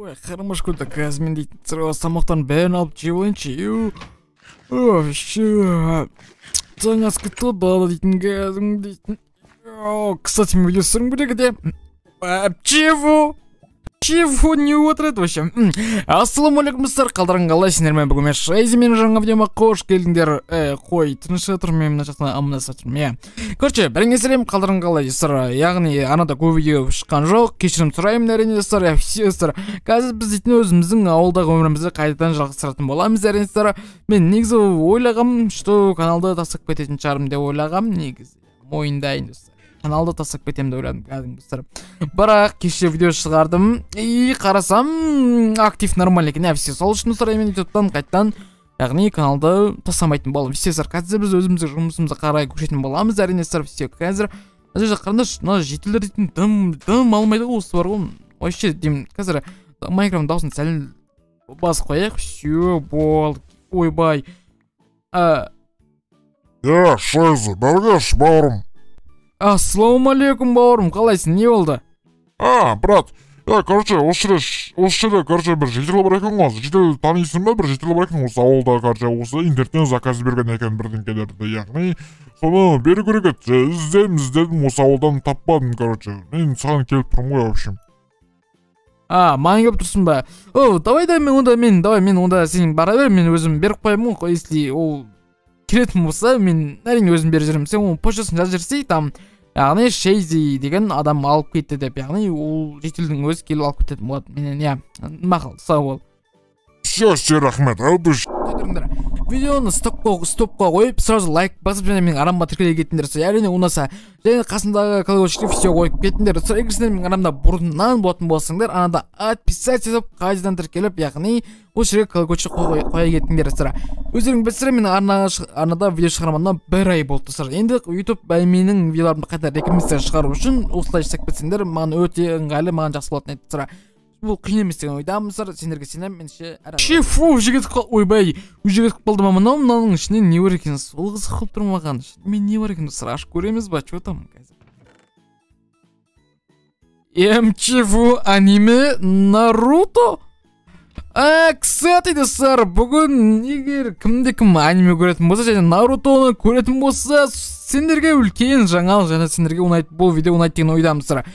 Ой, қарным ашып кетті, қазір мен дейтін сразу тамақтардың бәрін алып жеп алайыншы. Вообще, таң асып кетті ғой далада дейтін кәдімгі дейтін. Кстати, мен видео түсіруім керек еді. Чего? Чего не отырады вообще? Ассалаумағалейкум, достар, қалдарың қалай? Сендермен бүгін мен Шайзи, менің жаңа видеома қош келдіңдер. Қой, тыныш жатырмын мен, мына жақтан амандасып жатырмын, иә. Короче, бәріңе сәлем, қалдарың қалай, достар? Яғни, арнада көп видео шыққан жоқ, кешірім сұраймын әрине, достар. Все, достар, қазір біз дейтін өзіміздің ауылдағы өмірімізді қайтадан жалғастыратын боламыз, әрине, достар. Мен негізі ойлағам, что каналды тастап кететін шығармын деп ойлағам, негізі. Мойындайын, достар. Каналды тастап кетемін деп ойладым кәдімгі, достар. Бірақ кеше видео шығардым и қарасам, актив нормально екен. Все, сол үшін, достар, мен ютубтан қайтадан, яғни каналды тастамайтын болдым. Все, достар, қазір біз өзіміздің жұмысымызға қарай көшетін боламыз, әрине, достар. Все, қазір мына жерде қараңдаршы, мына жетілер дейтін дым алмайды ғой, осы бар ғой. Вообще деймін, қазір Майнкрафт дауысын сәл басып қояйық. Все, болды. Ойбай. Е, Шайзи, бәргеш, бауырым. Ассалаумағалейкум, бауырым, қалайсың, не болды? А, брат, короче, осы жерде, короче, бір житель бар екен ғой, житель танисың ба, бір житель бар екен осы ауылда, короче, осы интернеттен заказ берген екен бірдеңкелерді, яғни, соны беру керек еді, іздедім, осы ауылдан таппадым, короче, мен саған келіп тұрмын ғой, в общем. А, маған келіп тұрсың ба? О, давай да мен онда, мен, давай мен онда сен бара бер, мен өзім беріп қоямын ғой, если ол келетін болса, мен әрине өзім беріп жіберемін. Сен оның почтасын жазып жіберсей, там, яғни Шейзи деген адам алып кетті деп, яғни ол жительдің өзі келіп алып кететін болады менен, иә. Мақұл, сау бол. Все, все, рахмет. Тұрыңдар. Видеоны стопқа қойып, сразу лайк басып, және менің арнама тіркеле кетіңдер. Әрине, ұнаса, және қасындағы колокольчикті все қойып кетіңдер. Егер сендер менің арнамда бұрыннан болатын болсаңдар, анада отписаться етіп, қайтадан тіркеліп, яғни осы жерге колокольчик қоя кетіңдер. Өздерің білсіздер, менің арнада видео шығармағаныма бір ай болды, достар. Енді YouTube менің видеоларымды қайта рекомендация шығару үшін осылай жасап кетсеңдер, маған өте ыңғайлы, маған жақсы болатын еді, достар. Бұл қиын емес деген ойдамын, достар, сендерге сенемін, меніңше. Шефу, жігіт ойбай, жігіт қалды ма мынау, мынаның ішінде не бар екен? Сол қызық болып тұр маған. Мен не бар екен, достар, ашып көреміз ба, чё там қазір? МЧФ аниме Наруто? А, кстати, достар, бүгін егер кімде кім аниме көретін болса, және Нарутоны көретін болса, сендерге үлкен жаңалық, және сендерге ұнайды, бұл видео ұнайды деген ойдамын, достар.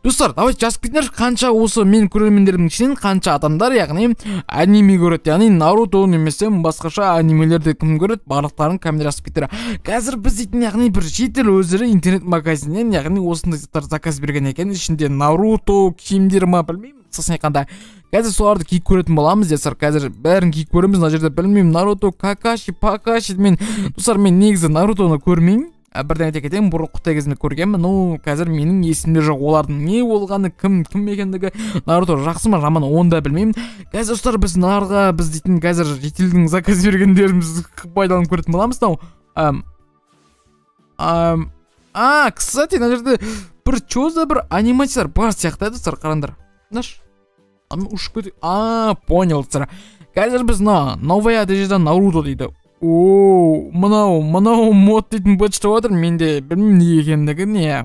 Достар, давайте жазып кетіңдер, қанша осы мен көрермендерімнің ішінен қанша адамдар, яғни аниме көреді, яғни Наруто немесе басқаша анимелерді кім көреді, барлықтарын комментарий жазып кетіңдер. Қазір біз дейтін, яғни бір житель өздері интернет магазиннен, яғни осындай заттар заказ берген екен, ішінде Наруто киімдер ма, білмеймін, сосын айтқанда. Қазір соларды киіп көретін боламыз, достар, қазір бәрін киіп көреміз, мына жерде білмеймін, Наруто, Какаши, Пакаши, мен, достар, мен негізі Нарутоны көрмеймін. Бірден айта кетейін, бұрын құттай кезімде көргенмін, но қазір менің есімде жоқ олардың не болғаны, кім екендігі, Наруто жақсы ма, жаман, оны да білмеймін. Қазір, достар, біз нарға, біз дейтін қазір жительдің заказ бергендерімізді пайдаланып көретін боламыз. А, кстати, мына жерде бір чё за бір анимациялар бар сияқты, достар, қараңдар. Наш? Ұшып кетті. А, понял, достар. Қазір біз мына новая одежда Наруто дейді. О, мынау мод дейтін быт шығып жатыр, менде білмеймін не екендігін, иә.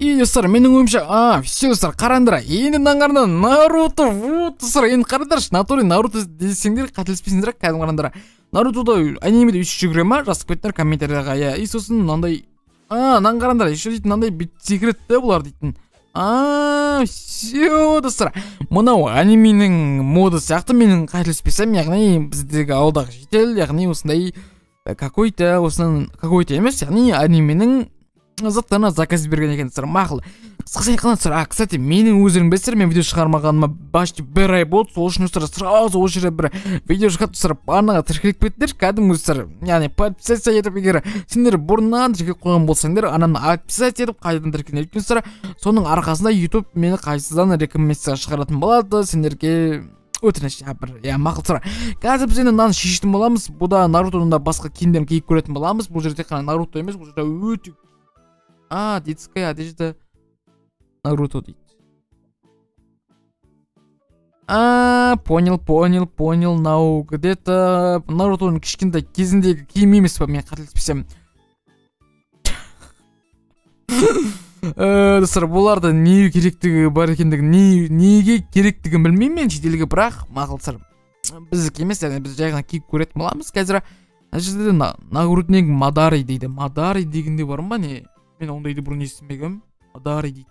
И, достар, менің ойымша, а, все, достар, қараңдар, енді мынаның қараңдар, Наруто, вот, достар, енді қараңдаршы, натуре Наруто десеңдер, қателеспейсіңдер, кәдімгі қараңдар. Нарутода анимеде өйстіп жүгіре ма, жазып кетіңдер комментарияға, иә. И сосын мынандай, а, мынаның қараңдар, еще дейтін мынандай бүйтіп секіреді де бұлар дейтін. А, все, достар, мынау анименің моды сияқты, менің қателеспесем, яғни біздегі ауылдағы житель, яғни осындай какой-то, осының какой-то емес, яғни анименің заттарына заказ берген екен, достар. Мақұл. Қысқаша айтқанда, достар, а, кстати, менің өздерің білесіздер, мен видео шығармағаныма почти бір ай болды, сол үшін, достар, сразу осы жерде бір видео шығады, достар, арнаға тіркеліп кетіңдер, кәдімгі, достар, яғни подписаться етіп, егер сендер бұрыннан тіркеліп қойған болсаңдар, ананы подписаться етіп қайтадан тіркеліңдер, өйткені, достар, соның арқасында YouTube мені қайтадан рекомендация шығаратын болады, сендерге өтініш, бір, иә, мақұл, достар. Қазір біз енді мынаны шешетін боламыз, бұда Нарутоның да басқа киімдерін киіп көретін боламыз, бұл жерде тек қана Наруто емес, бұл жерде өте, а, детская одежда Наруто дейді. А, понял, мынау где-то Нарутоның кішкентай кезіндегі киім емес па, мен қателеспесем. Достар, бұларда не керектігі бар екендігін, неге керектігін білмеймін мен шетелге, бірақ мақұл, достар. Біздікі емес, яғни біз жай ғана киіп көретін боламыз қазір. Мына жерде нагрудник Мадари дейді. Мадари дегенде бар ма не? Мен ондайды бұрын естімегенмін. Мадари дейді.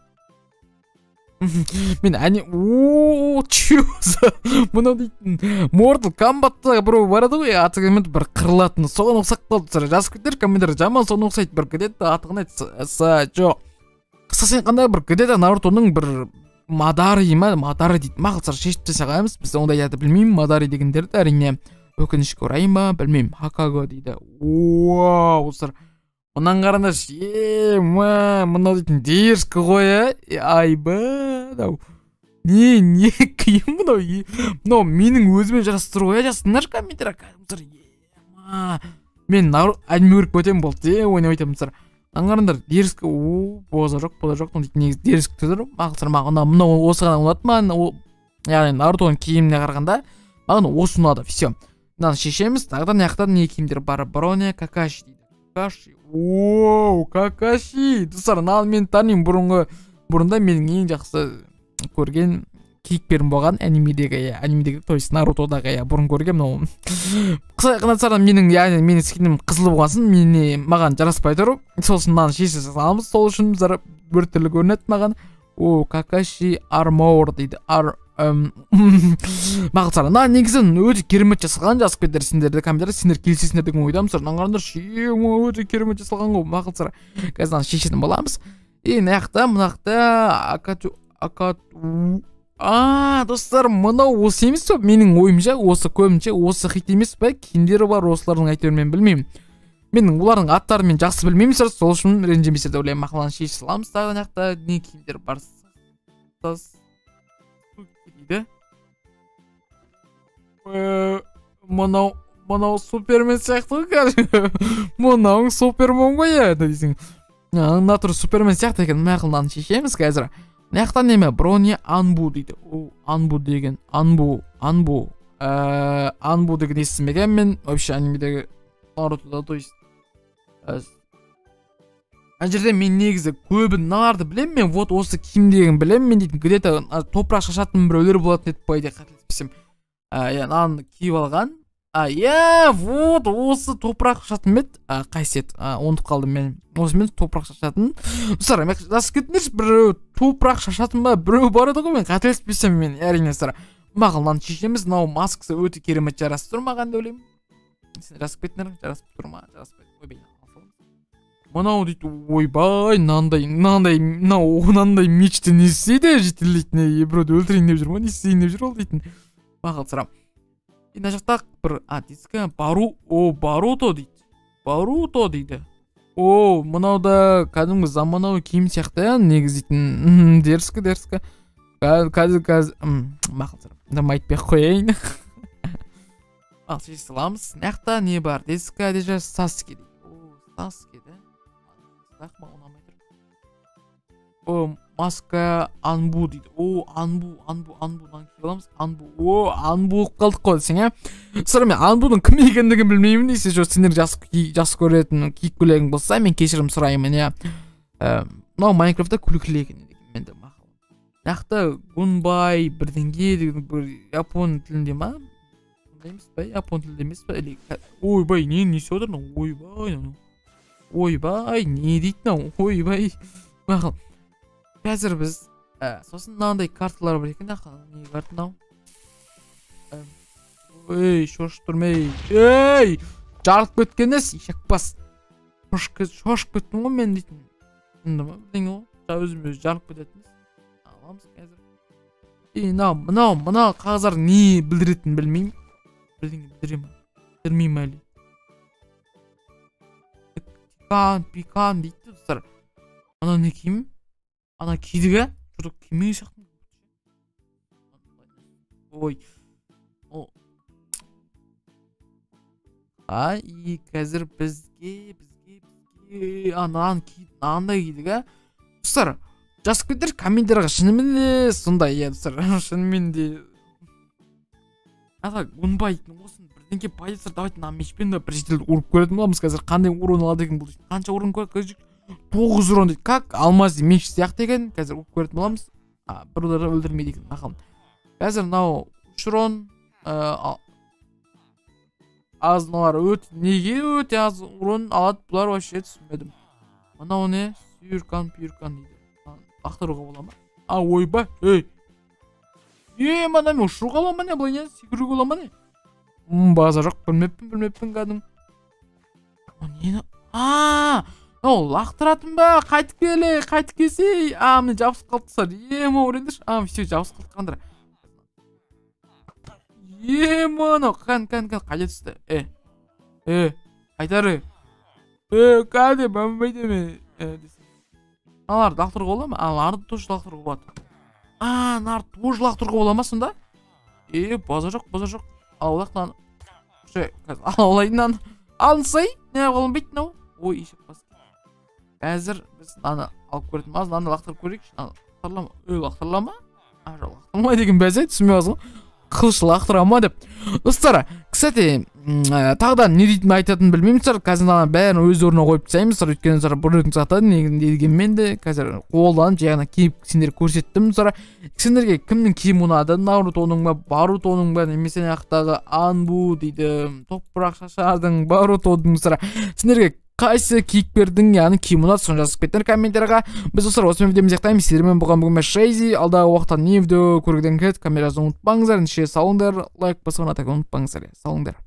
Мен әне, о, чё за мынау дейтін Mortal Kombat'та біреу барады ғой, аты кім еді, бір қырылатын, соған ұқсап қалды, достар. Жазып кетіңдер комментарий, жаман соны ұқсайды бір где-то, аты қандай еді? Жоқ, қысқасы қандай бір где-то Нарутоның бір Мадари ма, Мадари дейді. Мақұл, достар, шешіп тастағанбыз. Біз ондайларды білмеймін, Мадари дегендерді, әрине, өкінішке орай ма, білмеймін. Хакаго дейді. Вау, достар, мынаны қараңдаршы, ма, мынау дейтін дерзкий ғой, ә? Айбай, мынау не киім мынау, мынау менің өзіме жарасып тұр ғой, жазсыңдаршы комментарийға, достар. Ма, мен әңгіме көріп кетемін, болды, ойнап айтамын, достар. Мынаны қараңдар, дерзкий, о, боза жоқ, боза жоқ, мынау дейтін негізі дерзкий тұр. Мақұл, достар, маған мынау осы ғана ұнады маған, яғни Нарутоның киіміне қарағанда маған осы ұнады. Все, мынаны шешеміз. Тағы да мына жақта не киімдер бар? Броня Какаши дейді. Какаши, оу, Какаши, достар, мынаны мен танимын. Бұрында менің ең жақсы көрген кейіпкерім болған анимедегі, иә, анимедегі, то есть Нарутодағы, иә, бұрын көрген мынау. Қысқа менің, яғни менің скинім қызыл болған соң, маған жараспай тұр. Сосын мынаны шеше саламыз, сол үшін достар біртүрлі көрінеді маған. О, Какаши армор дейді. Мақұл, достар, мына негізі өте керемет жасалған, жазып кетіңдер сендер де комментарий, сендер келісесіңдер деген ойдамын, достар. Мынаны қараңдаршы, өте керемет жасалған ғой. Мақұл, достар, қазір мынаны шешетін боламыз. И мына жақта, мына жақта достар, мынау осы емес пе? Менің ойымша, осы көбінше осы хит емес пе? Киімдері бар осылардың, әйтеуір мен білмеймін. Мен олардың аттарын мен жақсы білмеймін, достар, сол үшін ренжімесер деп ойлаймын. Мақұл, мынаны шеше саламыз. Тағы мына жақта не киімдер бар? Дейді. Мынау Супермен сияқты ғой кәдімгі. Мынауың Супермен ғой, иә, дейсің. Мына түрі Супермен сияқты екен. Мақұл, мынаны шешеміз қазір. Мына жақта неме? Броня Анбу дейді. О, Анбу деген, Анбу, Анбу. Анбу деген естімеген мен вообще анимедегі Нарутода, то есть ана жерде мен негізі көбін мыналарды білемін мен, вот осы киімдегін білемін мен дейтін, где-то топырақ шашатын біреулер болатын еді, по идее, қателеспесем. Иә, мынаны киіп алған. Иә, вот осы топырақ шашатын ба еді? Қайсы еді? Ұмытып қалдым мен. Осымен топырақ шашатын. Достар, мен жазып кетіңдерші, біреу топырақ шашатын ба, біреу бар еді ғой, мен қателеспесем мен, әрине, достар. Мақұл, мынаны шешеміз. Мынау маскасы өте керемет жарасып тұр маған деп ойлаймын. Сен жазып кетіңдер, жарасып тұр ма? Жараспайды. Ойбай, мынау дейді, ойбай, мынандай, мынандай, мынау мынандай мечті не істейді, житель дейтін, біреуді өлтірейін деп жүр ма, не істейін деп жүр ол дейтін. Мақұл, сұрам. Мына жақта бір, детская бару, о, Баруто дейді. Баруто дейді. О, мынау да кәдімгі заманауи киім сияқты, иә, негізі дейтін. Дерзко, дерзко. Қазір, қазір, мақұл, сұрам. Дым айтпай ақ қояйын. Ал, шеше саламыз. Мына жақта не бар? Детская одежда Саске дейді. О, Саске, да? Бірақ маған ұнамай тұр. О, маска Анбу дейді. О, Анбу, Анбу, Анбу, мынаны киіп аламыз. Анбу. О, Анбу болып қалдық қой десең, ә? Достар, мен Анбудың кім екендігін білмеймін дейсіз. Жоқ, сендер жақсы көретін киіп көйлегің болса, мен кешірім сұраймын, иә. Мынау Майнкрафтта күлкілі екен деген менде мақұл. Мына жақта Гунбай бірдеңе деген бір япон тілінде ма? Сондай емес пе? Япон тілінде емес пе? Или ойбай, не істеп отыр мынау? Ойбай, мынау. Ойбай, не дейді мынау? Ойбай. Мақұл. Қазір біз, сосын мынандай карталар бар екен, не карта мынау? Ей, шошып тұрма, ей. Ей, жарылып кеткен ес, ешекбас. Шошып кеттім ғой мен дейтін. Сонда ма, бірдеңе ғой. Өзім өзі жарылып кететін. Аламыз қазір. Ей, мынау, мынау қағаздар не білдіретінін білмеймін. Бірдеңе білдіре ма? Білдірмей ма әлі? Пикан, пикан дейді достар. Анау не киім? Ана кидік, ә? Что-то кимеген сияқты. Ой. О. И қазір бізге, ананы мынандай кидік, ә? Достар, жазып кетіңдер комментарийға, шынымен де сондай, иә, достар, шынымен де. Ата, Гунбай, осын бірдеңке бай, достар, давайте мына мечпен де бір жителді ұрып көретін боламыз қазір. Қандай урон алады екен бұл? Қанша урон көреді? 9 урон дейді. Как алмаз меч сияқты екен. Қазір оқып көретін боламыз. Бір ударда өлтірмейді екен. Мақұл. Қазір мынау 3 урон, аз мыналар өте, неге өте аз урон алады бұлар, вообще түсінбедім. Мынау не? Сүйіркан, пүйіркан дейді. Лақтыруға бола ма? А, ойбай, ей. Е, мына мен ұшуға бола ма не? Былай не? Секіруге бола ма не? Базар жоқ, білмеппін кәдімгі. Нені? А, мынау лақтыратын ба? Қайтып келе, қайтып келсей. А, міне жабысып қалды достар. Е, мынау ұрайындаршы. А, все, жабысып қалды, қараңдар. Е, мынау, қан, қан, қан, қайда түсті? Е, е, қайтары. Е, кәде, бәмбейді ме? Е, десең. Аналарды лақтыруға бола ма? Аналарды тоже лақтыруға болады. А, аналарды тоже лақтыруға бола ма сонда? Е, базар жоқ, базар жоқ. Алайық мынаны. Қазір алайын мынаны. Алынсай, не алынбайды мынау? Ой, ешек бас. Қазір біз мынаны алып көретін боламыз, мынаны лақтырып көрейікші. Мынаны лақтырыла ма? Ой, лақтырыла ма? А, жоқ, лақтырылмайды екен бәсе, түсінбей қалсың ғой. Қылыш лақтыра ма деп. Достар, кстати, тағы да не дейтінін айтатынын білмеймін достар. Қазір мына бәрін өз орнына қойып тастаймыз достар. Өйткені достар, бір рет сақтадым, дегенмен де қазір қолданып жай ғана киіп сендерге көрсеттім достар. Сендерге кімнің киімі ұнады? Нарутоның ба, Барутоның ба, немесе мына жақтағы Анбу дейді, топырақ шашардың, Барутоның достар. Сендерге қайсы кейіпкердің, яғни киімі ұнады, соны жазып кетіңдер комментарияға. Біз достар осымен видеомызды аяқтаймыз. Сіздермен болған бүгін мен Шейзи. Алдағы уақытта не видео көргіден келеді, комментарий жазуды ұмытпаңыздар. Ендеше салыңдар, лайк басуды ұмытпаңыздар. Салыңдар.